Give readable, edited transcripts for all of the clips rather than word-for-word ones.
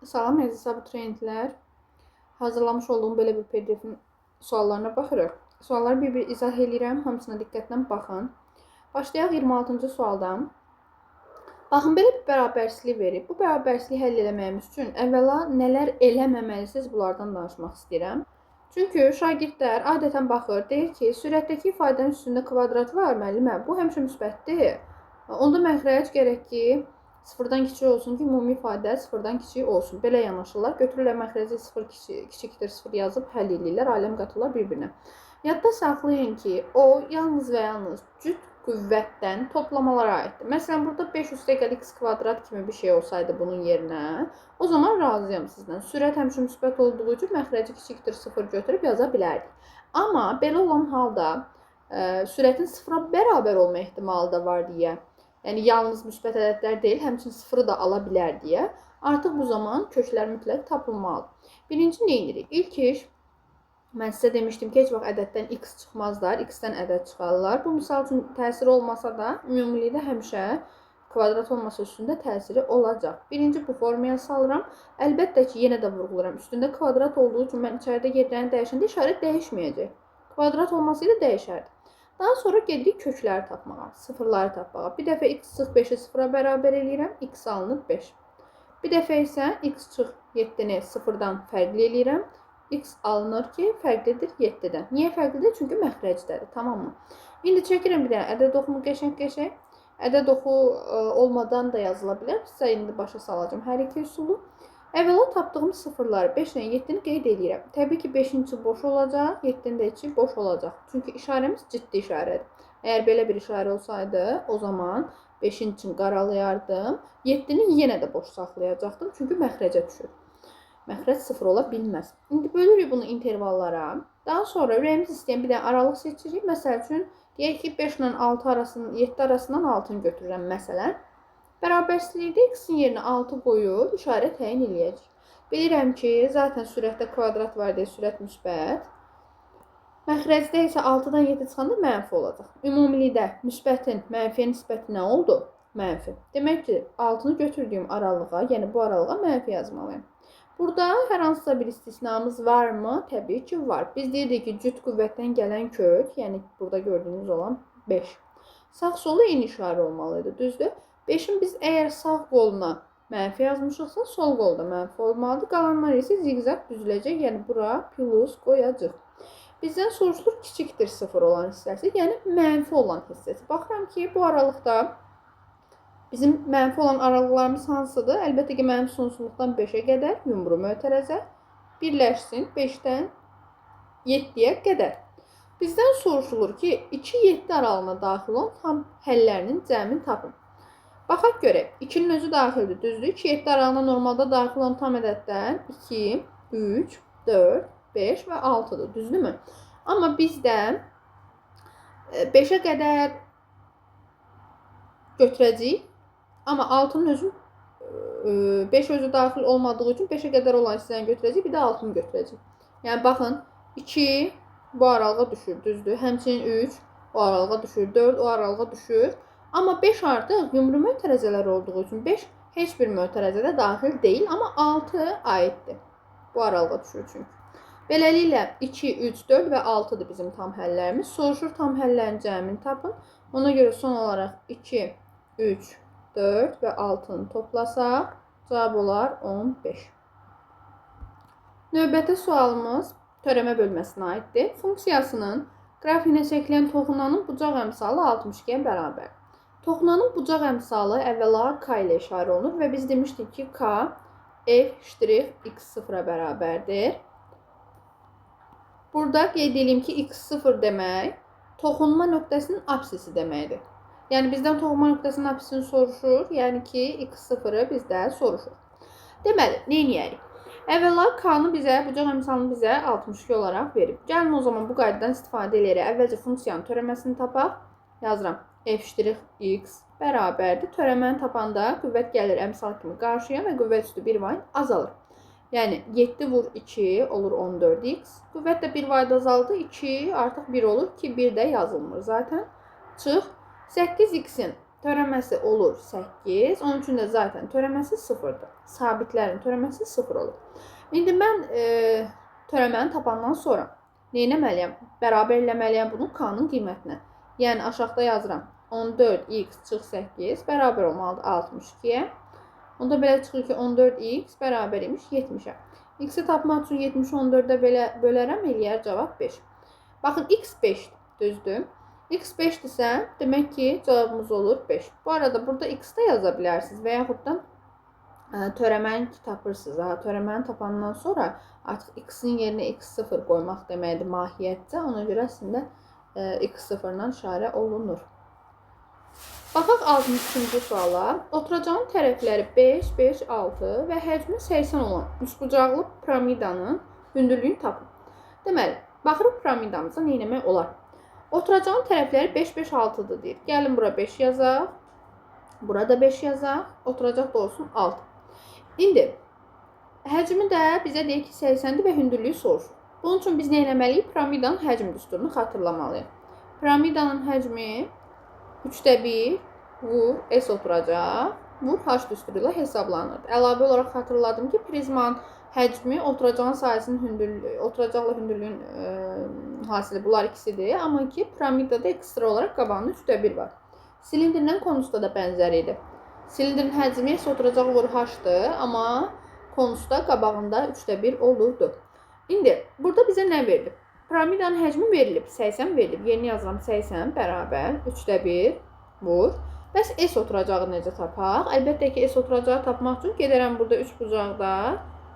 Salam əziz abituriyentlər. Hazırlamış olduğum belə bir PDF-in suallarına baxırıq. Sualları bir-bir izah eləyirəm. Hamısına diqqətlə baxın. Başlayaq 26-cı sualdan. Baxın, belə bir bərabərsizlik verib. Bu bərabərsizliyi həll eləməyimiz üçün əvvəla nələr eləməməlisiniz, bunlardan danışmaq istəyirəm. Çünki şagirdlər adətən baxır, deyir ki, sürətdəki ifadənin üstündə kvadrat var, müəllimə, bu həmişə müsbətdir. Onda məxrəc gərək ki, sıfırdan kiçik olsun ki, ümumi ifadə sıfırdan kiçik olsun. Belə yanaşırlar. Götürürlər məxrəci sıfır kiçikdir sıfır yazıb həll eləyirlər, aləm qatırlar bir-birinə. Yadda saxlayın ki, o yalnız və yalnız cüt qüvvətdən toplamalara aiddir. Məsələn, burada 5 üstəgəl x kvadrat kimi bir şey olsaydı bunun yerinə, o zaman razıyam sizdən. Sürət həmişə müsbət olduğu üçün məxrəci kiçikdir sıfır götürüb yaza bilərdik. Amma belə olan halda sürətin sıfıra bərabər olma ehtimalı da var deyə, yəni yalnız müsbət ədədlər deyil, həmçinin sıfırı da ala bilər deyə, artıq bu zaman köklər mütləq tapılmalıdır. Birinci nə edirik? İlk iş, mən sizə demişdim ki, heç vaxt ədəddən x çıxmazlar, x-dən ədəd çıxarlar. Bu misal üçün təsiri olmasa da, ümumilikdə həmişə kvadrat olmasa üstündə təsiri olacaq. Birinci bu formaya salıram. Əlbəttə ki, yenə də vurğulayıram. Üstündə kvadrat olduğu üçün mən içəridə yerlərini dəyişəndə işarə dəyişməyəcək. Kvadrat olmasaydı dəyişərdi. Daha sonra gedirik kökləri tapmağa, sıfırları tapmağa. Bir dəfə x çıx 5-i sıfıra bərabər eləyirəm, x alınır 5. Bir dəfə isə x çıx 7-ni sıfırdan fərqli eləyirəm. X alınır ki, fərqlidir 7-dən. Niyə fərqlidir? Çünki məxrəcdədir, tamam mı? İndi çəkirəm bir dənə ədəd oxumu qəşəng-qəşəng. Ədəd oxu olmadan da yazıla bilər. Sizə indi başa salacağım hər iki üsulu. Əvvəla tapdığım sıfırları 5 ilə 7-ni qeyd eləyirəm. Təbii ki, 5-in içi boş olacaq, 7-nin də içi boş olacaq. Çünki işarəmiz ciddi işarədir. Əgər belə bir işarə olsaydı, o zaman 5-in için qaralayardım. 7-ni yenə də boş saxlayacaqdım, çünki məxrəcə düşür. Məxrəc sıfır ola bilməz. İndi bölürük bunu intervallara. Daha sonra ürəyimiz istəyən bir dənə aralıq seçirik. Məsəl üçün, deyək ki, 5 ilə 6 arasının, 7 arasından 6-nı götürürəm məsələn. Bərabərsizlikdə x-in yerinə 6 qoyub işarə təyin eləyəcək. Bilirəm ki, zaten sürətdə kvadrat var deyə sürət müsbət. Məxrəcdə isə 6-dan 7 çıxanda mənfi olacaq. Ümumilikdə müsbətin mənfiyə nisbəti nə oldu? Mənfi. Demək ki, 6-nı götürdüyüm aralığa, yəni bu aralığa mənfi yazmalıyam. Burada hər hansısa bir istisnamız varmı? Təbii ki, var. Biz deyirdik ki, cüt qüvvətdən gələn kök, yəni burada gördüyünüz olan 5. Sağ-solu eyni işarə olmalıydı, düzdür? 5-in biz əgər sağ qoluna mənfi yazmışıqsa, sol qolda mənfi olmalıdır. Qalanlar isə ziqzaq düzüləcək, yəni bura plus qoyacaq. Bizdən soruşulur kiçikdir sıfır olan hissəsi, yəni mənfi olan hissəsi. Baxıram ki, bu aralıqda bizim mənfi olan aralıqlarımız hansıdır? Əlbəttə ki, mənfi sonsuzluqdan 5-ə qədər yumru mötərəzə birləşsin 5-dən 7-yə qədər. Bizdən soruşulur ki, 2-7 aralığına daxil olan tam həllərinin cəmini tapın. Baxaq görək, 2-nin özü daxildir, düzdür? 2-7 aralığına normalda daxil olan tam ədəddən 2, 3, 4, 5 və 6-dır, düzdürmü? Amma bizdə 5-ə qədər götürəcəyik. Amma 6-nın özü, 5 özü daxil olmadığı üçün 5-ə qədər olan hissəni götürəcəyik, bir də 6-nı götürəcəyik. Yəni, baxın, 2 bu aralığa düşür, düzdür? Həmçinin 3 o aralığa düşür, 4 o aralığa düşür. Amma 5 artıq yumru mötərəzələr olduğu üçün 5 heç bir mötərəzədə daxil deyil, amma 6 aiddir. Bu aralığa düşür çünki. Beləliklə 2, 3, 4 və 6-dır bizim tam həllərimiz. Soruşur tam həllərin cəmini tapın. Ona görə son olaraq 2, 3, 4 və 6-nı toplasaq, cavab olar 15. Növbəti sualımız törəmə bölməsinə aiddir. Funksiyasının qrafikinə çəkilən toxunanın bucaq əmsalı 62-yə bərabər. Toxunanın bucaq əmsalı əvvəla K ilə işarə olunur və biz demişdik ki, K f' x0-a bərabərdir. Burada qeyd edeyim ki, x0 demək toxunma nöqtəsinin apsisi deməkdir. Yəni, bizdən toxunma nöqtəsinin apsisini soruşur, yəni ki, x0-ı bizdə soruşur. Deməli, nə edərik? Əvvəla K-nı bizə, bucaq əmsalını bizə 62 olaraq verib. Gəlin o zaman bu qaydadan istifadə eləyərək əvvəlcə funksiyanın törəməsini tapaq. Yazıram. F' x bərabərdir. Törəməni tapanda qüvvət gəlir əmsal kimi qarşıya və qüvvət üstü 1 vahid azalır. Yəni 7 vur 2 olur 14x. Qüvvət də 1 vahid azaldı. 2 artıq 1 olur ki, 1 də yazılmır zaten. Çıx. 8x-in Törəməsi olur 8. Onun üçün də zaten törəməsi 0-dır. Sabitlərin törəməsi 0 olur. İndi mən törəməni tapandan sonra nə etməliyəm? Bərabər eləməliyəm bunu K-nın qiymətinə. Yəni aşağıda yazıram. 14x çıx 8 bərabər olmalıdır 62-yə. Onda belə çıxır ki, 14x bərabər imiş 70-ə. X-i tapmaq üçün 70-i 14-ə belə bölərəm, eləyər cavab 5. Baxın, x 5-dir, düzdür? X 5-dirsə, demək ki, cavabımız olur 5. Bu arada burada x də yaza bilərsiniz və yaxud da törəməni ki tapırsınız. Ha, törəməni tapandan sonra artıq x-in yerinə x0 qoymaq deməkdir mahiyyətcə. Ona görə əslində x0-dan işarə olunur. Baxaq 63-cü suala. Oturacağın tərəfləri 5, 5, 6 və həcmi 80 olan üçbucaqlı piramidanın hündürlüyünü tapın. Deməli, baxırıq piramidamıza nə etmək olar? Oturacağın tərəfləri 5, 5, 6-dır deyir. Gəlin bura 5 yazaq. Burada 5 yazaq. Oturacaq da olsun 6. İndi, həcmi də bizə deyir ki, 80-dir və hündürlüyü soruşur. Bunun üçün biz nə etməliyik? Piramidanın həcm düsturunu xatırlamalıyıq. Piramidanın həcmi 3-də 1 vur S oturacaq, vur H düsturu ilə hesablanır. Əlavə olaraq xatırladım ki, prizmanın həcmi oturacağın sahəsinin hündürlüyü, oturacaqla hündürlüyün hasili bunlar ikisidir. Amma ki, piramidada ekstra olaraq qabağında 3-də 1 var. Silindrlə konusda da bənzər idi. Silindrin həcmi S oturacaq vur H-dır, amma konusda qabağında 3-də 1 olurdu. İndi, burada bizə nə verilib? Piramidanın həcmi verilib, 80 verilib. Yerini yazıram 80 bərabər 3-də 1 vur. Bəs S oturacağı necə tapaq? Əlbəttə ki, S oturacağı tapmaq üçün gedərəm burada 3 bucaqda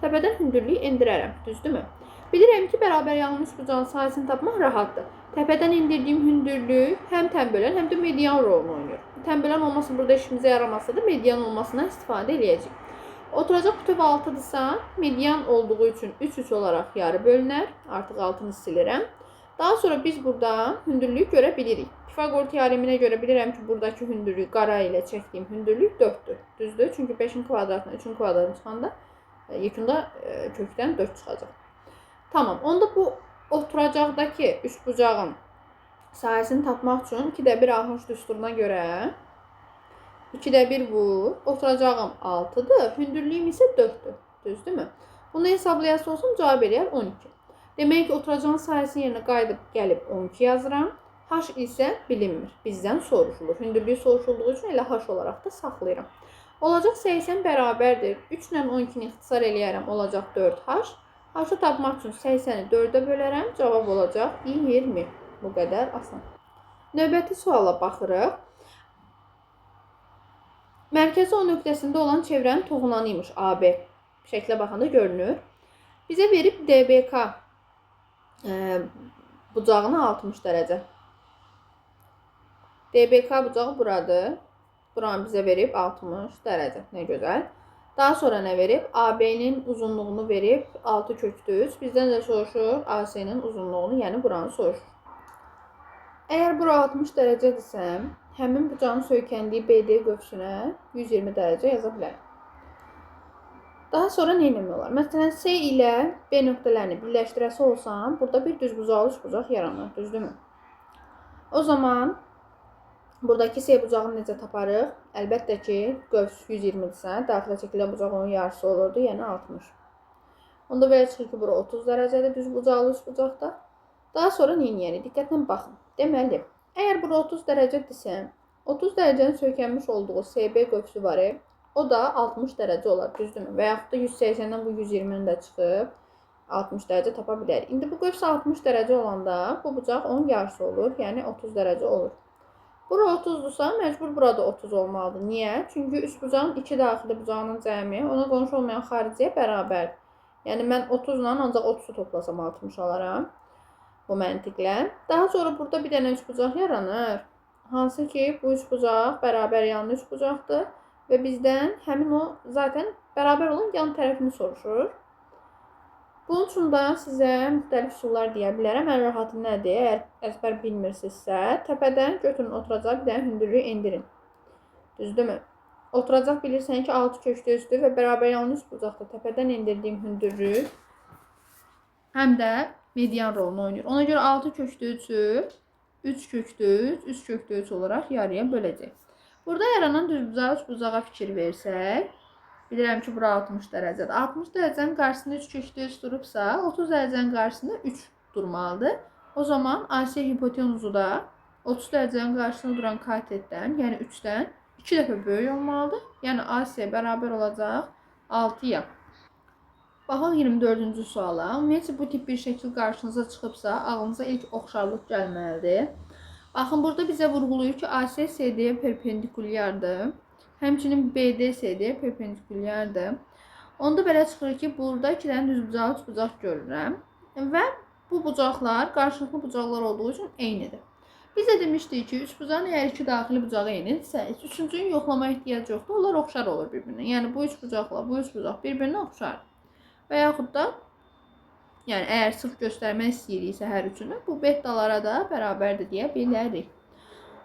təpədən hündürlüyü endirərəm. Düzdürmü? Bilirəm ki, bərabər yanlı 3 bucağın sahəsini tapmaq rahatdır. Təpədən endirdiyim hündürlük həm tənbölən, həm də median rolunu oynayır. Tənbölən olması burada işimizə yaramasa da median olmasından istifadə eləyəcəyik. Oturacaq bütöv 6-dırsa, median olduğu üçün 3-3 olaraq yarı bölünər. Artıq 6-nı silirəm. Daha sonra biz burada hündürlüyü görə bilirik. Pifagor teoreminə görə bilirəm ki, buradakı hündürlük qara ilə çəkdiyim hündürlük 4-dür. Düzdür? Çünki 5-in kvadratına 3-ün kvadratını çıxanda yekunda kökdən 4 çıxacaq. Tamam. Onda bu oturacaqdakı üçbucağın sahəsini tapmaq üçün 2-də 1 AH düsturuna görə 2-də 1 vur. Oturacağım 6-dır. Hündürlüyüm isə 4-dür. Düzdürmü? Bunu hesablayası olsam cavab eləyər 12. Demək ki, oturacağın sahəsinin yerinə qayıdıb gəlib 12 yazıram. H isə bilinmir. Bizdən soruşulur. Hündürlüyü soruşulduğu üçün elə H olaraq da saxlayıram. Olacaq 80 bərabərdir. 3 ilə 12-ni ixtisar eləyərəm. Olacaq 4H. H-ı tapmaq üçün 80-i 4-ə bölərəm. Cavab olacaq 20. Bu qədər asan. Növbəti suala baxırıq. Mərkəzi O nöqtəsində olan çevrənin toxunanı imiş AB. Şəklə baxanda görünür. Bizə verib DBK bucağına 60 dərəcə. DBK bucağı buradır. Buranı bizə verib 60 dərəcə. Nə gözəl. Daha sonra nə verib? AB-nin uzunluğunu verib 6 kökdür 3. Bizdən də soruşur AC-nin uzunluğunu, yəni buranı soruşur. Əgər bura 60 dərəcədirsə, həmin bucağın söykəndiyi BD qövsünə 120 dərəcə yaza bilərəm. Daha sonra nə etmək olar? Məsələn, C ilə B nöqtələrini birləşdirəsi olsam, burada bir düzbucaqlı üçbucaq yaranır, düzdürmü? O zaman buradakı C bucağını necə taparıq? Əlbəttə ki, qövs 120-dirsə, daxilə çəkilən bucaq onun yarısı olurdu, yəni 60. Onda belə çıxır ki, bura 30 dərəcədir düzbucaqlı üçbucaqda. Daha sonra nə edərik? Diqqətlə baxın. Deməli, əgər bura 30 dərəcədirsə, 30 dərəcənin söykənmiş olduğu SB qövsü var, o da 60 dərəcə olar, düzdürmü? Və yaxud da 180-dən bu 120-ni də çıxıb 60 dərəcə tapa bilərik. İndi bu qövs 60 dərəcə olanda bu bucaq onun yarısı olur, yəni 30 dərəcə olur. Bura 30-dursa, məcbur burada 30 olmalıdır. Niyə? Çünki üç bucağın iki daxili bucağının cəmi ona qonşu olmayan xariciyə bərabərdir. Yəni mən 30 ilə ancaq 30-u toplasam 60 alaram. Bu məntiqlə. Daha sonra burada bir dənə üçbucaq yaranır. Hansı ki, bu üçbucaq bərabər yanlı üçbucaqdır və bizdən həmin o zaten bərabər olan yan tərəfini soruşur. Bunun üçün də sizə müxtəlif üsullar deyə bilərəm. Ən rahatı nədir? Əgər əzbər bilmirsinizsə, təpədən götürün oturacaq, bir dənə hündürlüyü endirin. Düzdürmü? Oturacaq bilirsən ki, 6 kökdə üstü və bərabər yanlı üçbucaqda təpədən endirdiyim hündürlük həm də median rolunu oynayır. Ona görə 6 kökdə 3-ü 3 kökdə 3, 3 kökdə 3 olaraq yarıya böləcək. Burada yaranan düzbucaq üçbucağa fikir versək, bilirəm ki, bura 60 dərəcədir. 60 dərəcənin qarşısında 3 kökdə 3 durubsa, 30 dərəcənin qarşısında 3 durmalıdır. O zaman AC hipotenuzu da 30 dərəcənin qarşısında duran katetdən, yəni 3-dən 2 dəfə böyük olmalıdır. Yəni AC bərabər olacaq 6-ya. Baxaq 24-cü suala. Ümumiyyətcə, bu tip bir şəkil qarşınıza çıxıbsa, ağlınıza ilk oxşarlıq gəlməlidir. Baxın, burada bizə vurğulayır ki, AC CD-yə perpendikulyardır. Həmçinin BD CD-yə perpendikulyardır. Onda belə çıxır ki, burada 2 dənə düzbucaqlı üçbucaq görürəm. Və bu bucaqlar qarşılıqlı bucaqlar olduğu üçün eynidir. Biz də demişdik ki, üçbucağın əgər iki daxili bucağı eynidirsə, üçüncünü yoxlama ehtiyacı yoxdur. Onlar oxşar olur bir-birinə. Yəni bu üçbucaqla bu üçbucaq bir-birinə oxşar. Və yaxud da, yəni əgər sırf göstərmək istəyiriksə hər üçünü, bu betalara da bərabərdir deyə bilərik.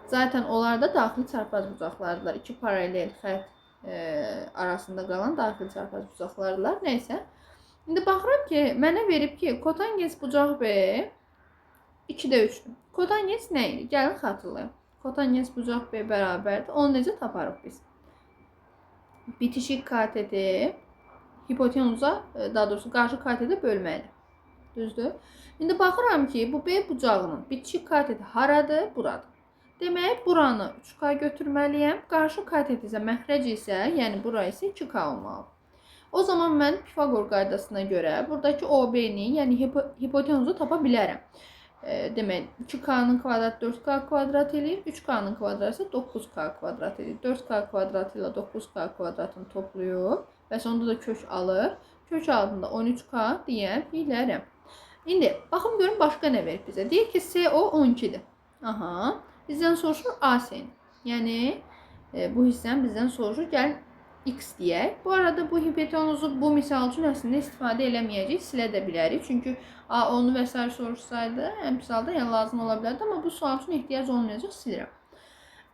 Zaten onlar da daxili çarpaz bucaqlardılar. İki paralel xətt arasında qalan daxili çarpaz bucaqlardılar. Nəysə. İndi baxıram ki, mənə verib ki, kotangens bucaq B 2-də 3-dür. Kotangens nə idi? Gəlin xatırlayaq. Kotangens bucaq B bərabərdir. Onu necə taparıq biz? Bitişik kateti hipotenuza, daha doğrusu qarşı katetə bölməli. Düzdür? İndi baxıram ki, bu B bucağının bitişik kateti haradır? Buradır. Demək, buranı 3K götürməliyəm. Qarşı katet isə məxrəc isə, yəni bura isə 2K olmalıdır. O zaman mən Pifaqor qaydasına görə buradakı OB-ni, yəni hipotenuzu tapa bilərəm. Demək, 2K-nın kvadratı 4K kvadrat eləyir, 3K-nın kvadratı isə 9K kvadrat eləyir. 4K kvadratı ilə 9K kvadratını toplayıb və sonunda da kök alır. Kök altında 13K deyə bilərəm. İndi, baxın görün başqa nə verib bizə. Deyir ki, CO 12-dir. Aha, bizdən soruşur AC-ni. Yəni, bu hissəni bizdən soruşur. Gəlin X deyək. Bu arada bu hipotenuzu bu misal üçün əslində istifadə eləməyəcəyik, silə də bilərik. Çünki A10-u və s. soruşsaydı, misalda yəni lazım ola bilərdi, amma bu sual üçün ehtiyac olmayacaq, silirəm.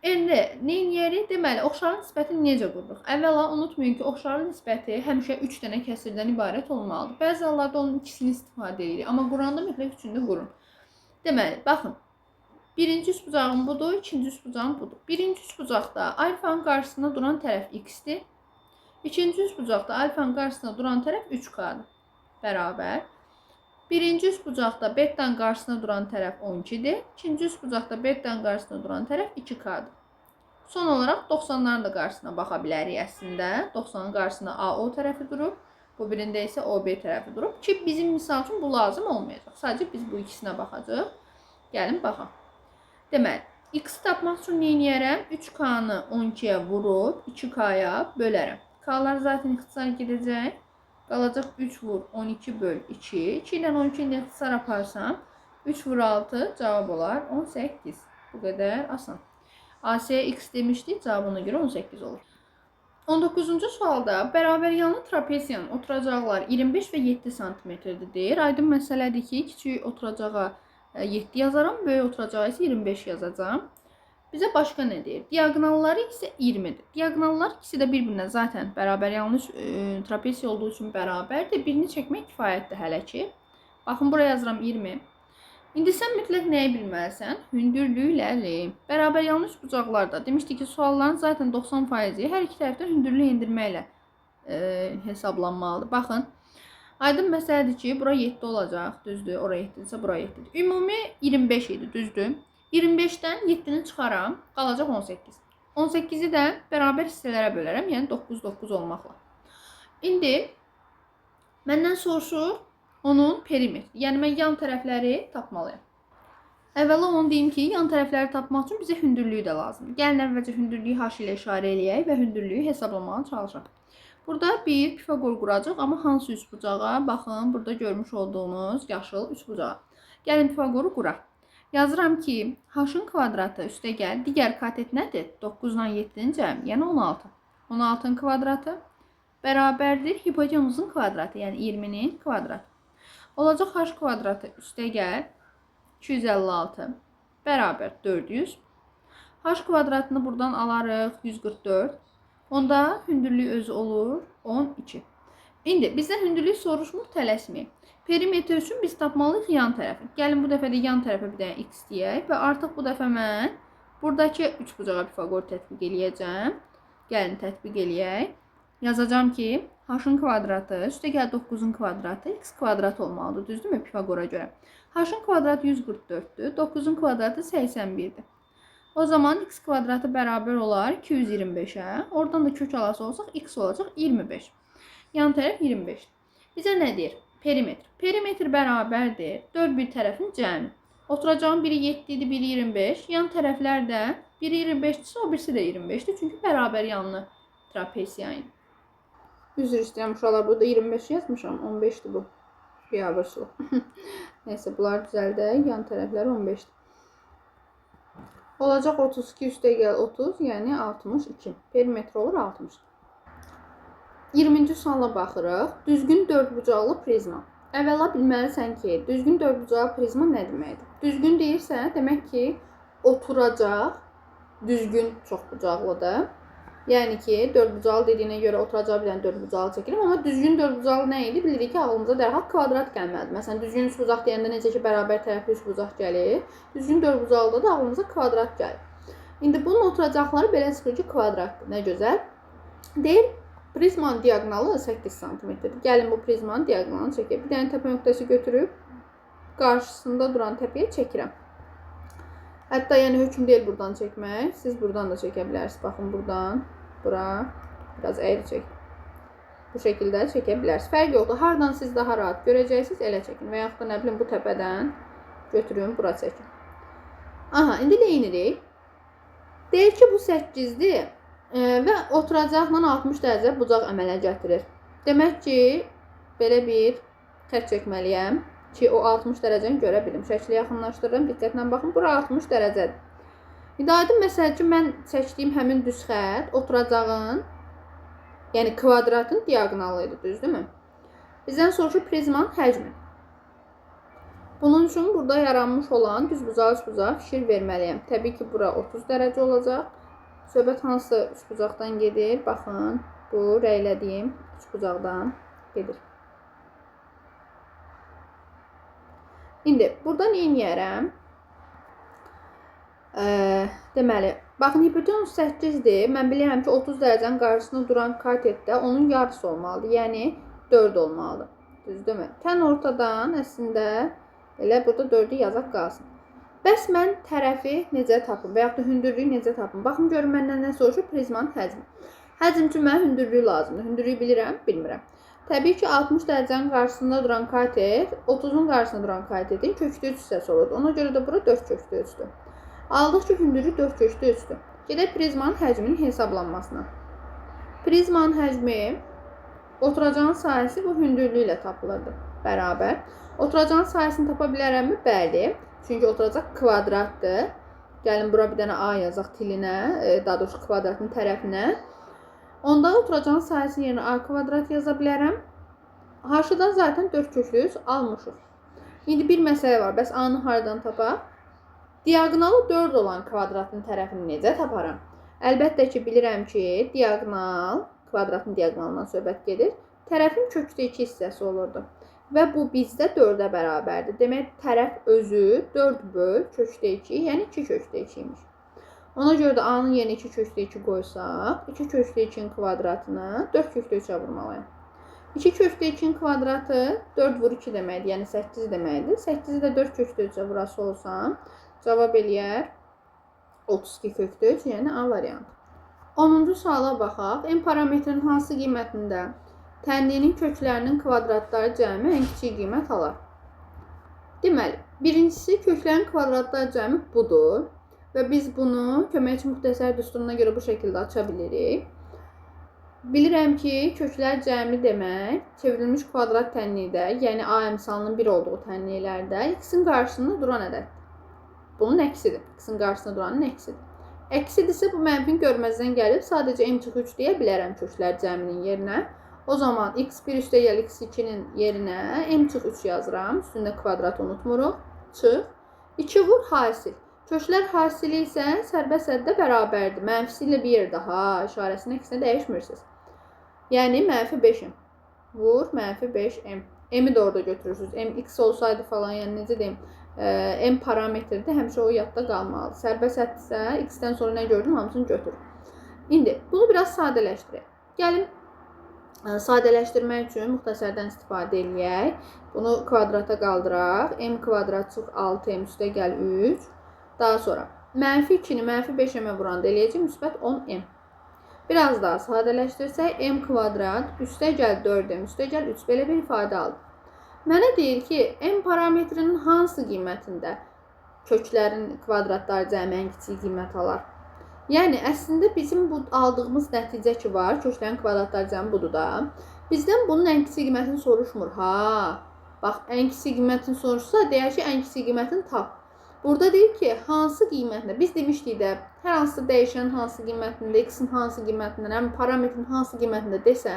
İndi nə eləyərik? Deməli, oxşarlıq nisbətini necə qururuq? Əvvəla unutmayın ki, oxşarlıq nisbəti həmişə 3 dənə kəsirdən ibarət olmalıdır. Bəzi hallarda onun ikisini istifadə edirik, amma quranda mütləq üçünü qurun. Deməli, baxın. Birinci üçbucağım budur, ikinci üçbucağım budur. Birinci üçbucaqda alfanın qarşısında duran tərəf x-dir. İkinci üçbucaqda alfanın qarşısında duran tərəf 3K-dır. Bərabər. Birinci üçbucaqda betanın qarşısında duran tərəf 12-dir. İkinci üçbucaqda betanın qarşısında duran tərəf 2K-dır. Son olaraq 90-ların da qarşısına baxa bilərik əslində. 90-ın qarşısında AO tərəfi durub, bu birində isə OB tərəfi durub ki, bizim misal üçün bu lazım olmayacaq. Sadəcə biz bu ikisinə baxacağıq. Gəlin baxaq. Deməli, x-i tapmaq üçün nə eləyərəm? 3K-nı 12-yə vurub 2K-ya bölərəm. K-lar zaten ixtisar gedəcək. Qalacaq 3 vur 12 böl 2. 2 ilə 12-ni ixtisar aparsam 3 vur 6 cavab olar 18. Bu qədər asan. AC x demişdik, cavabına görə 18 olur. 19-cu sualda bərabər yanlı trapesiyanın oturacaqları 25 və 7 sm-dir deyir. Aydın məsələdir ki, kiçik oturacağa 7 yazaram, böyük oturacağa isə 25 yazacağam. Bizə başqa nə deyir? Diaqonalları isə 20-dir. Diaqonallar ikisi də bir-birinə zaten bərabər yanlı trapesiya olduğu üçün bərabərdir. Birini çəkmək kifayətdir hələ ki. Baxın, buraya yazıram 20. İndi sən mütləq nəyi bilməlisən? Hündürlükləri. Bərabər yanlı üçbucaqlarda demişdik ki, sualların zaten 90%-i hər iki tərəfdən hündürlük endirməklə hesablanmalıdır. Baxın, aydın məsələdir ki, bura 7 olacaq, düzdür. Ora 7-dirsə, bura 7-dir. Ümumi 25 idi, düzdür. 25-dən 7-ni çıxaram, qalacaq 18. 18-i də bərabər hissələrə bölərəm, yəni 9, 9 olmaqla. İndi məndən soruşur onun perimetri. Yəni mən yan tərəfləri tapmalıyam. Əvvəla onu deyim ki, yan tərəfləri tapmaq üçün bizə hündürlüyü də lazımdır. Gəlin əvvəlcə hündürlüyü h ilə işarə eləyək və hündürlüyü hesablamağa çalışaq. Burada bir Pifaqor quracaq, amma hansı üçbucağa? Baxın, burada görmüş olduğunuz yaşıl üçbucağa. Gəlin Pifaqoru quraq. Yazıram ki, h-ın kvadratı üstə gəl. Digər katet nədir? 9 ilə 7-nin cəmi, yəni 16. 16-nın kvadratı bərabərdir hipotenuzun kvadratı, yəni 20-nin kvadratı. Olacaq h kvadratı üstə gəl 256 bərabər 400. H kvadratını buradan alarıq 144. Onda hündürlük özü olur 12. İndi bizdən hündürlük soruşmur, tələsməyək. Perimetr üçün biz tapmalıyıq yan tərəfi. Gəlin bu dəfə də yan tərəfə bir dənə x deyək və artıq bu dəfə mən Buradakı üçbucağa Pifaqor tətbiq eləyəcəm. Gəlin tətbiq eləyək. Yazacağam ki, h-ın kvadratı, üstəgəl 9-un kvadratı x kvadrat olmalıdır. Düzdürmü Pifaqora görə? H-ın kvadratı 144-dür, 9-un kvadratı 81-dir. O zaman x kvadratı bərabər olar 225-ə. Oradan da kök alası olsaq x olacaq 25. Yan tərəf 25. Bizə nə deyir? Perimetr. Perimetr bərabərdir 4 bir tərəfin cəmi. Oturacağın biri 7 idi, biri 25. Yan tərəflər də biri 25-dirsə, o birisi də 25-dir. Çünki bərabər yanlı trapesiya idi. Üzr istəyirəm uşaqlar, burada 25 yazmışam, 15-dir bu. Biabırçılıq. Neyse, bunlar düzəldək. Yan tərəfləri 15-dir. Olacaq 32 üstəgəl 30, yəni 62. Perimetr olur 60. 20-ci suala baxırıq. Düzgün dördbucaqlı prizma. Əvvəla bilməlisən ki, düzgün dördbucaqlı prizma nə deməkdir? Düzgün deyirsə, demək ki, oturacaq düzgün çoxbucaqlıdır. Yəni ki, dördbucaqlı dediyinə görə oturacağı bir dənə dördbucaqlı çəkirəm. Amma düzgün dördbucaqlı nə idi? Bilirik ki, ağlımıza dərhal kvadrat gəlməlidir. Məsələn, düzgün üçbucaq deyəndə necə ki, bərabər tərəfli üçbucaq gəlir. Düzgün dördbucaqlıda da ağlımıza kvadrat gəlir. İndi bunun oturacaqları belə çıxır ki, kvadratdır. Nə gözəl. Deyir, prizmanın diaqonalı 8 sm-dir. Gəlin bu prizmanın diaqonalını çəkək. Bir dənə təpə nöqtəsi götürüb qarşısında duran təpəyə çəkirəm. Hətta yəni hökm deyil buradan çəkmək. Siz buradan da çəkə bilərsiniz. Baxın buradan bura biraz əyri çək. Bu şəkildə çəkə bilərsiniz. Fərq yoxdur. Hardan siz daha rahat görəcəksiniz, elə çəkin. Və yaxud da nə bilim bu təpədən götürün, bura çəkin. Aha, indi nə edirik? Deyir ki, bu 8-dir. Və oturacaqla 60 dərəcə bucaq əmələ gətirir. Demək ki, belə bir xətt çəkməliyəm ki, o 60 dərəcəni görə bilim. Şəkli yaxınlaşdırıram, diqqətlə baxın, bura 60 dərəcədir. İndi aydın məsələ ki, mən çəkdiyim həmin düz xətt oturacağın, yəni kvadratın diaqonalı idi, düzdürmü? Bizdən soruşur prizmanın həcmi. Bunun üçün burada yaranmış olan düzbucaq, üçbucağa fikir verməliyəm. Təbii ki, bura 30 dərəcə olacaq. Söhbət hansı üçbucaqdan gedir? Baxın, bu rəylədiyim üçbucaqdan gedir. İndi burada nə eləyərəm? Deməli, baxın, hipotenuz 8-dir. Mən bilirəm ki, 30 dərəcənin qarşısında duran katetdə onun yarısı olmalıdır. Yəni 4 olmalıdır. Düzdürmü? Tən ortadan əslində elə burada 4-ü yazaq qalsın. Bəs mən tərəfi necə tapım və yaxud da hündürlüyü necə tapım? Baxın, görün məndən nə soruşur? Prizmanın həcmi. Həcm üçün mənə hündürlüyü lazımdır. Hündürlüyü bilirəm, bilmirəm. Təbii ki, 60 dərəcənin qarşısında duran katet, 30-un qarşısında duran katetin kökdə 3 hissəsi olurdu. Ona görə də bura 4 kökdə 3-dür. Aldıq ki, hündürlüyü 4 kökdə 3-dür. Gedək prizmanın həcminin hesablanmasına. Prizmanın həcmi oturacağın sahəsi bu hündürlüyü ilə tapılırdı. Bərabər. Oturacağın sahəsini tapa bilərəmmi? Bəli. Çünki oturacaq kvadratdır. Gəlin bura bir dənə A yazaq tilinə, daha doğrusu kvadratın tərəfinə. Onda oturacağın sahəsinin yerinə A kvadrat yaza bilərəm. H-dan zaten 4 köklü 3 almışıq. İndi bir məsələ var. Bəs A-nı hardan tapaq? Diaqonalı 4 olan kvadratın tərəfini necə taparam? Əlbəttə ki, bilirəm ki, diaqonal, kvadratın diaqonalından söhbət gedir. Tərəfin kökdə 2 hissəsi olurdu. Və bu bizdə 4-ə bərabərdir. Demək, tərəf özü 4 böl kökdə 2, yəni 2 kökdə 2 imiş. Ona görə də A-nın yerinə 2 kökdə 2 qoysaq, 2 kökdə 2-nin kvadratını 4 kökdə 3-ə vurmalıyam. 2 kökdə 2-nin kvadratı 4 vur 2 deməkdir, yəni 8 deməkdir. 8-i də 4 kökdə 3-ə vurası olsam, cavab eləyər 32 kökdə 3, yəni A variantı. 10-cu suala baxaq. M parametrinin hansı qiymətində tənliyinin köklərinin kvadratları cəmi ən kiçik qiymət alar? Deməli, birincisi köklərin kvadratları cəmi budur. Və biz bunu köməkçi müxtəsər düsturuna görə bu şəkildə aça bilirik. Bilirəm ki, köklər cəmi demək çevrilmiş kvadrat tənlikdə, yəni A əmsalının 1 olduğu tənliklərdə x-in qarşısında duran ədəddir. Bunun əksidir. X-in qarşısında duranın əksidir. Əksidirsə bu mənfini görməzdən gəlib sadəcə m çıx 3 deyə bilərəm köklər cəminin yerinə. O zaman x1 üstəgəl x2-nin yerinə m çıx 3 yazıram. Üstündə kvadrat unutmuruq. Çıx. 2 vur hasil. Köklər hasili isə sərbəst əddə bərabərdir. Mənfisi ilə bir yerdə ha, işarəsinin əksinə dəyişmirsiniz. Yəni mənfi 5m. Vur mənfi 5m. M-i də orada götürürsünüz. M x olsaydı falan, yəni necə deyim, M parametrdir, həmişə o yadda qalmalıdır. Sərbəst həddirsə, x-dən sonra nə gördün, hamısını götür. İndi bunu biraz sadələşdirək. Gəlin sadələşdirmək üçün müxtəsərdən istifadə eləyək. Bunu kvadrata qaldıraq. M kvadrat çıx 6m üstə gəl 3. Daha sonra mənfi 2-ni mənfi 5m-ə vuranda eləyəcək müsbət 10m. Biraz daha sadələşdirsək, m kvadrat üstə gəl 4m üstə gəl 3. Belə bir ifadə aldım. Mənə deyir ki, m parametrinin hansı qiymətində köklərin kvadratları cəmi ən kiçik qiymət alar? Yəni, əslində bizim bu aldığımız nəticə ki var, köklərin kvadratları cəmi budur da. Bizdən bunun ən kiçik qiymətini soruşmur. Ha, bax, ən kiçik qiymətini soruşsa, deyər ki, ən kiçik qiymətini tap. Burada deyir ki, hansı qiymətində, biz demişdik də, hər hansı dəyişənin hansı qiymətində, x-in hansı qiymətində, həm parametrin hansı qiymətində desə,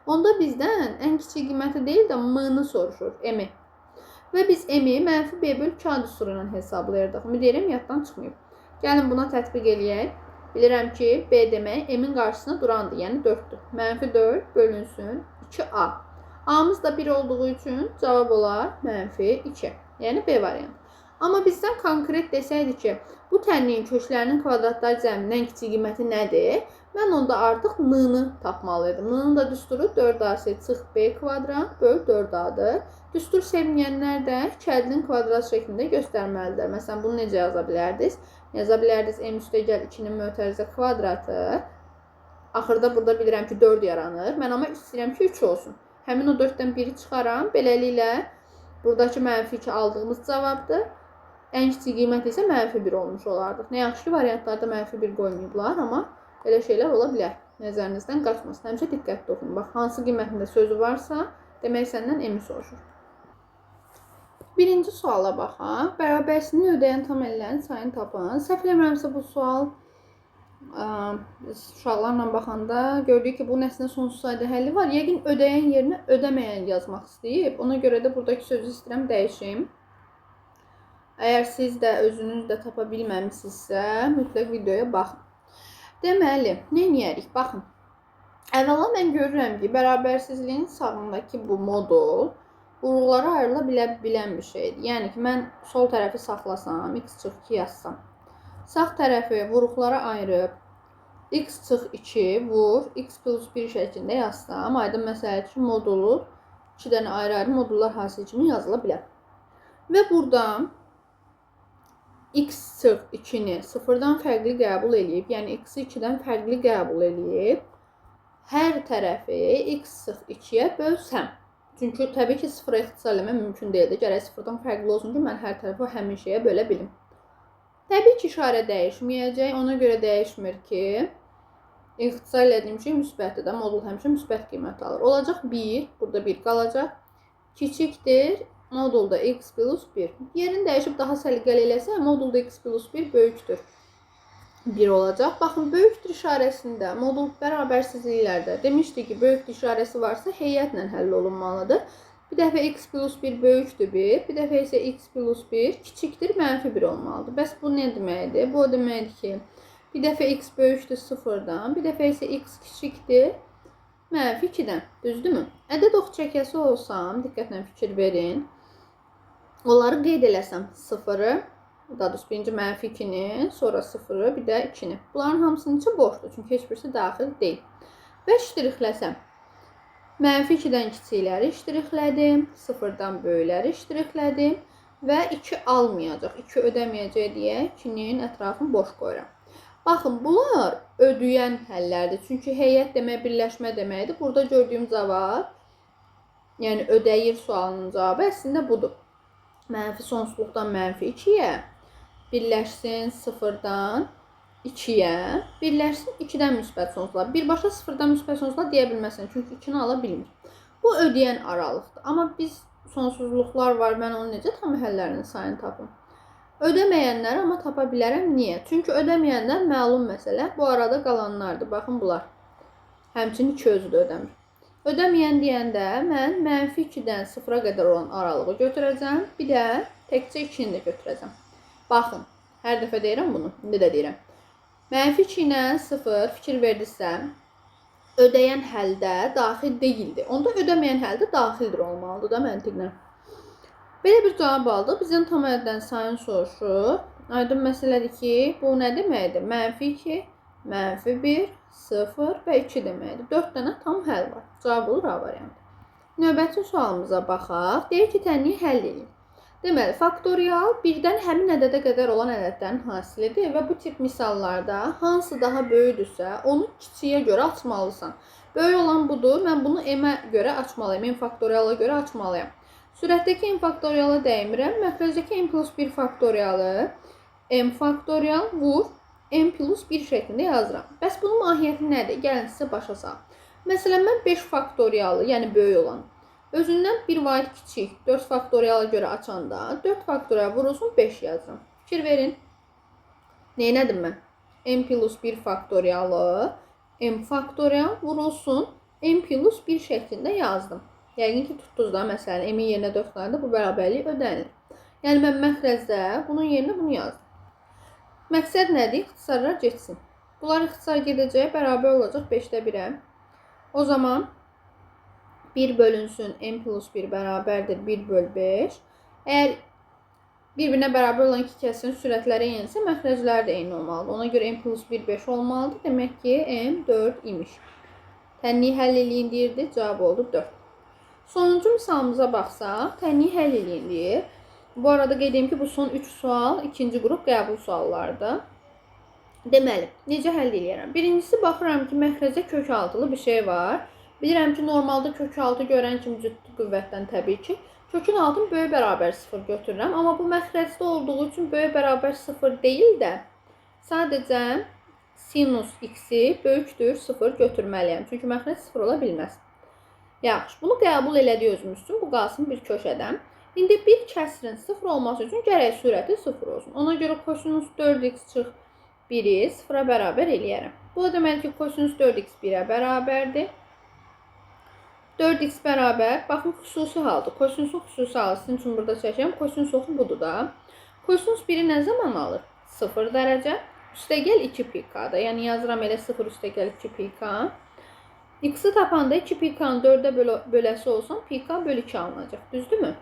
onda bizdən ən kiçik qiyməti deyil də m-ni soruşur, m-i. Və biz m-i mənfi b bölü k düsturu ilə hesablayırdıq. Ümid edirəm, yaddan çıxmayıb. Gəlin buna tətbiq eləyək. Bilirəm ki, b demək m-in qarşısına durandır, yəni 4-dür. Mənfi 4 bölünsün 2a. A-mız da 1 olduğu üçün cavab olar mənfi 2. Yəni B variantı. Amma bizdən konkret desəydi ki, bu tənliyin köklərinin kvadratlar cəmindən kiçik qiyməti nədir? Mən onda artıq n-ni tapmalıydım. N-nin də düsturu 4ac çıx b kvadrat böl 4a-dır. Düstur sevməyənlər də kəndlinin kvadrat şəklində göstərməlidirlər. Məsələn, bunu necə yaza bilərdiniz? Yaza bilərdiniz m üstə gəl 2-nin mötərizə kvadratı. Axırda burada bilirəm ki, 4 yaranır. Mən amma istəyirəm ki, 3 olsun. Həmin o 4-dən 1-i çıxaram. Beləliklə, buradakı mənfi 2 aldığımız cavabdır. Ən kiçik qiymət isə mənfi 1 olmuş olardıq. Nə yaxşı ki, variantlarda mənfi 1 qoymayıblar, amma elə şeylər ola bilər. Nəzərinizdən qaçmasın. Həmişə diqqətli oxuyun. Bax, hansı qiymətində sözü varsa, demək səndən m-i soruşur. Birinci suala baxaq. Bərabərsizliyi ödəyən tam əllərin sayını tapın. Səhv eləmirəmsə bu sual biz uşaqlarla baxanda gördük ki, bunun əslində sonsuz sayda həlli var. Yəqin ödəyən yerinə ödəməyən yazmaq istəyib. Ona görə də buradakı sözü istəyirəm dəyişim. Əgər siz də özünüz də tapa bilməmisinizsə, mütləq videoya baxın. Deməli, nə edərik? Baxın. Əvvəla mən görürəm ki, bərabərsizliyin sağındakı bu modul vuruqlara ayrıla bilən bir şeydir. Yəni ki, mən sol tərəfi saxlasam, x çıx 2 yazsam. Sağ tərəfi vuruqlara ayırıb x çıx 2 vur, x plus 1 şəklində yazsam, aydın məsələdir ki, modulu 2 dənə ayrı-ayrı modullar hasil kimi yazıla bilər. Və burada x çıx 2-ni sıfırdan fərqli qəbul eləyib, yəni x-i 2-dən fərqli qəbul eləyib, hər tərəfi x çıx 2-yə bölsəm. Çünki təbii ki, sıfıra ixtisar eləmək mümkün deyildi. Gərək sıfırdan fərqli olsun ki, mən hər tərəfi həmin şeyə bölə bilim. Təbii ki, işarə dəyişməyəcək. Ona görə dəyişmir ki, ixtisar elədiyim şey müsbətdir də. Modul həmişə müsbət qiymət alır. Olacaq 1, burada 1 qalacaq. Kiçikdir, modulda x plus 1. Yerini dəyişib daha səliqəli eləsə, modulda x plus 1 böyükdür. 1 olacaq. Baxın, böyükdür işarəsində, modul bərabərsizliklərdə demişdik ki, böyükdür işarəsi varsa heyətlə həll olunmalıdır. Bir dəfə x plus 1 böyükdür 1, bir dəfə isə x plus 1 kiçikdir, mənfi 1 olmalıdır. Bəs bu nə deməkdir? Bu o deməkdir ki, bir dəfə x böyükdür 0-dan, bir dəfə isə x kiçikdir mənfi 2-dən. Düzdürmü? Ədəd ox çəkəsi olsam, diqqətlə fikir verin. Onları qeyd eləsəm 0-ı, daha doğrusu birinci mənfi 2-ni, sonra 0-ı, bir də 2-ni. Bunların hamısının içi boşdur, çünki heç birisi daxil deyil. Və ştrixləsəm, mənfi 2-dən kiçikləri ştrixlədim, 0-dan böyükləri ştrixlədim və 2 almayacaq, 2 ödəməyəcək deyə 2-nin ətrafını boş qoyuram. Baxın, bunlar ödəyən həllərdir. Çünki heyət demək birləşmə deməkdir. Burada gördüyüm cavab, yəni ödəyir sualının cavabı əslində budur. Mənfi sonsuzluqdan mənfi 2-yə birləşsin 0-dan 2-yə, birləşsin 2-dən müsbət sonsuzluğa. Birbaşa 0-dan müsbət sonsuzluğa deyə bilməzsən, çünki 2-ni ala bilmir. Bu ödəyən aralıqdır. Amma biz sonsuzluqlar var, mən onu necə tam həllərinin sayını tapım? Ödəməyənləri amma tapa bilərəm. Niyə? Çünki ödəməyənlər məlum məsələ. Bu arada qalanlardır. Baxın bunlar. Həmçinin 2 özü də ödəmir. Ödəməyən deyəndə mən mənfi 2-dən 0-a qədər olan aralığı götürəcəm. Bir də təkcə 2-ni də götürəcəm. Baxın, hər dəfə deyirəm bunu, indi də deyirəm. Mənfi 2 ilə 0 fikir verdinizsə, ödəyən həldə daxil deyildi. Onda ödəməyən həldə daxildir olmalıdır da məntiqlə. Belə bir cavab aldıq. Bizdən tam ədəddən sayını soruşur. Aydın məsələdir ki, bu nə deməkdir? Mənfi 2, mənfi 1, 0 və 2 deməkdir. 4 dənə tam həll var. Cavab olur A variantı. Növbəti sualımıza baxaq. Deyir ki, tənliyi həll edin. Deməli, faktorial birdən həmin ədədə qədər olan ədədlərin hasilidir və bu tip misallarda hansı daha böyükdürsə, onu kiçiyə görə açmalısan. Böyük olan budur. Mən bunu m-ə görə açmalıyam, m faktoriala görə açmalıyam. Sürətdəki m faktoriala dəymirəm. Məxrəcdəki m plus 1 faktorialı m faktorial vur m plus 1 şəklində yazıram. Bəs bunun mahiyyəti nədir? Gəlin sizə başa salım. Məsələn, mən 5 faktorialı, yəni böyük olan, özündən 1 vahid kiçik 4 faktoriala görə açanda 4 faktorial vurulsun 5 yazıram. Fikir verin. Neynədim mən? M plus 1 faktorialı m faktorial vurulsun m plus 1 şəklində yazdım. Yəqin ki, tutdunuz da, məsələn, m-in yerinə 4 qoyanda bu bərabərlik ödənilir. Yəni, mən məxrəcdə bunun yerinə bunu yazdım. Məqsəd nədir? İxtisarlar getsin. Bunlar ixtisar gedəcək, bərabər olacaq 5-də 1-ə. O zaman 1 bölünsün m plus 1 bərabərdir 1 böl 5. Əgər bir-birinə bərabər olan iki kəsirin sürətləri eynisə, məxrəcləri də eyni olmalıdır. Ona görə m plus 1 5 olmalıdır. Demək ki, m 4 imiş. Tənliyi həll eləyin deyirdi, cavab oldu 4. Sonuncu misalımıza baxsaq, tənliyi həll eləyin deyir. Bu arada qeyd edeyim ki, bu son 3 sual ikinci qrup qəbul suallarıdır. Deməli, necə həll eləyərəm? Birincisi, baxıram ki, məxrəcə kök altılı bir şey var. Bilirəm ki, normalda kök altı görən kimi cüt qüvvətdən təbii ki, kökün altını böyük bərabər 0 götürürəm. Amma bu məxrəcdə olduğu üçün böyük bərabər 0 deyil də, sadəcə sinus x-i böyükdür 0 götürməliyəm. Çünki məxrəc 0 ola bilməz. Yaxşı, bunu qəbul elədik özümüz üçün. Bu qalsın bir köşədən. İndi bir kəsirin 0 olması üçün gərək sürəti 0 olsun. Ona görə kosinus 4x çıx 1-i 0-a bərabər eləyərəm. Bu da deməli ki, kosinus 4x 1-ə bərabərdir. 4x bərabər, baxın, xüsusi haldır. Kosinusun xüsusi halı, sizin üçün burada çəkirəm. Kosinus oxu budur da. Kosinus 1-i nə zaman alır? 0 dərəcə. Üstəgəl 2 pi k-da. Yəni, yazıram elə 0 üstəgəl 2 pi k. X-i tapanda 2 pi k-nın 4-ə böləsi olsam, pi k böl 2 alınacaq. Düzdürmü?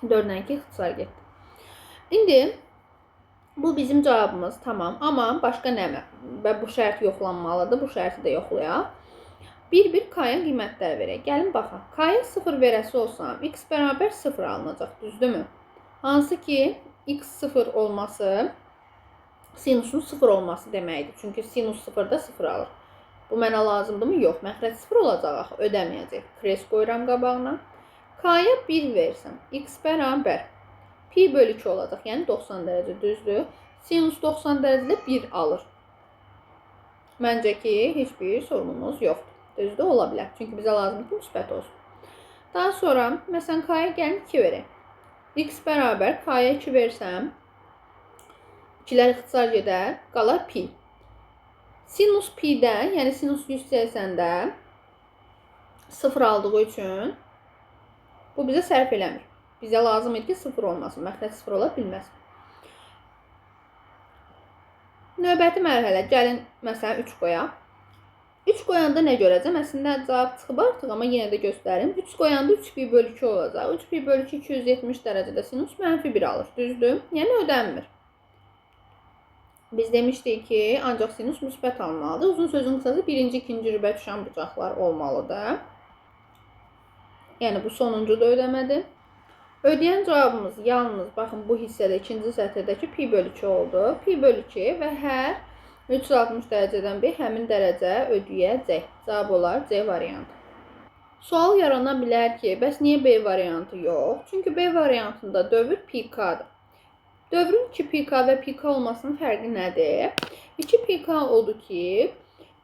4-dən 2 ixtisar getdi. İndi bu bizim cavabımız, tamam. Amma başqa nə? Və bu şərt yoxlanmalıdır. Bu şərti də yoxlayaq. Bir-bir k-ya qiymətlər verək. Gəlin baxaq. K-ya 0 verəsi olsam, x bərabər 0 alınacaq. Düzdürmü? Hansı ki, x 0 olması sinusun 0 olması deməkdir. Çünki sinus 0-da 0 alır. Bu mənə lazımdırmı? Yox. Məxrəc 0 olacaq axı, ödəməyəcək. Kres qoyuram qabağına. K-ya 1 versəm, x bərabər pi bölü 2 olacaq. Yəni 90 dərəcə, düzdür. Sinus 90 dərəcədə 1 alır. Məncə ki, heç bir sorunumuz yoxdur. Düzdür, ola bilər. Çünki bizə lazımdır ki, müsbət olsun. Daha sonra, məsələn, K-ya gəlin 2 verək. X bərabər K-ya 2 versəm, 2-lər ixtisar gedər, qalar pi. Sinus pi-də, yəni sinus 180-də 0 aldığı üçün bu bizə sərf eləmir. Bizə lazım idi ki, 0 olmasın. Məxrəc 0 ola bilməz. Növbəti mərhələ, gəlin məsələn 3 qoyaq. 3 qoyanda nə görəcəm? Əslində cavab çıxıb artıq, amma yenə də göstərim. 3 qoyanda 3 pi bölü 2 olacaq. 3 pi bölü 2 270 dərəcədə sinus mənfi 1 alır. Düzdür? Yəni ödənmir. Biz demişdik ki, ancaq sinus müsbət almalıdır. Uzun sözün qısası birinci, ikinci rübə düşən bucaqlar olmalıdır. Yəni bu sonuncu da ödəmədi. Ödəyən cavabımız yalnız, baxın bu hissədə, ikinci sətirdəki pi bölü 2 oldu. Pi bölü 2 və hər 360 dərəcədən bir həmin dərəcə ödəyəcək. Cavab olar C variantı. Sual yarana bilər ki, bəs niyə B variantı yox? Çünki B variantında dövr pi k-dır. Dövrün 2 pi k və pi k olmasının fərqi nədir? 2 pi k oldu ki,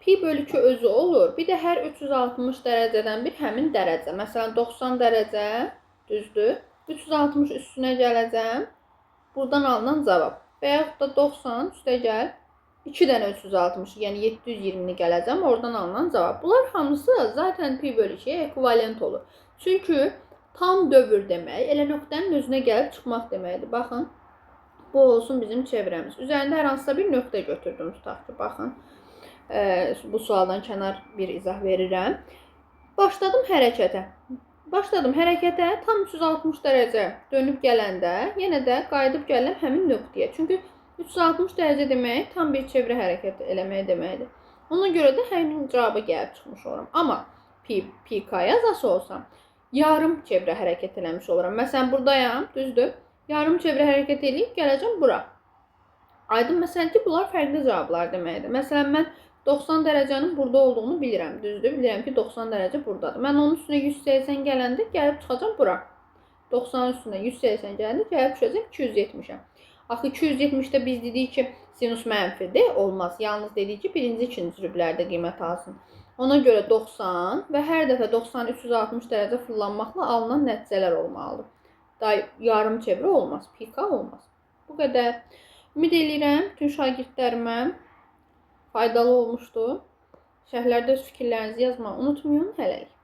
pi bölü 2 özü olur. Bir də hər 360 dərəcədən bir həmin dərəcə. Məsələn, 90 dərəcə, düzdür. 360 üstünə gələcəm. Buradan alınan cavab. Və yaxud da 90 üstə gəl. 2 dənə 360, yəni 720-ni gələcəm. Oradan alınan cavab. Bunlar hamısı zaten pi bölü 2-yə ekvivalent olur. Çünki tam dövr demək, elə nöqtənin özünə gəlib çıxmaq deməkdir. Baxın, bu olsun bizim çevrəmiz. Üzərində hər hansısa bir nöqtə götürdüm, tutaq ki, baxın. Bu sualdan kənar bir izah verirəm. Başladım hərəkətə. Başladım hərəkətə, tam 360 dərəcə dönüb gələndə yenə də qayıdıb gəlirəm həmin nöqtəyə. Çünki 360 dərəcə demək tam bir çevrə hərəkət eləmək deməkdir. Ona görə də həmin cavaba gəlib çıxmış oluram. Amma pi, pi k yazası olsam, yarım çevrə hərəkət eləmiş oluram. Məsələn, buradayam, düzdür? Yarım çevrə hərəkət eləyib gələcəm bura. Aydın məsələ ki, bunlar fərqli cavablar deməkdir. Məsələn, mən 90 dərəcənin burada olduğunu bilirəm, düzdür? Bilirəm ki, 90 dərəcə buradadır. Mən onun üstünə 180 gələndə gəlib çıxacam bura. 90 üstünə 180 gələndə gəlib düşəcəm 270-ə. Axı 270-də biz dedik ki, sinus mənfidir, olmaz. Yalnız dedik ki, birinci, ikinci rüblərdə qiymət alsın. Ona görə 90 və hər dəfə 90 360 dərəcə fırlanmaqla alınan nəticələr olmalıdır. Daha yarım çevrə olmaz, pika olmaz. Bu qədər. Ümid eləyirəm bütün şagirdlərimə faydalı olmuşdu. Şərhlərdə öz fikirlərinizi yazmağı unutmayın. Hələlik.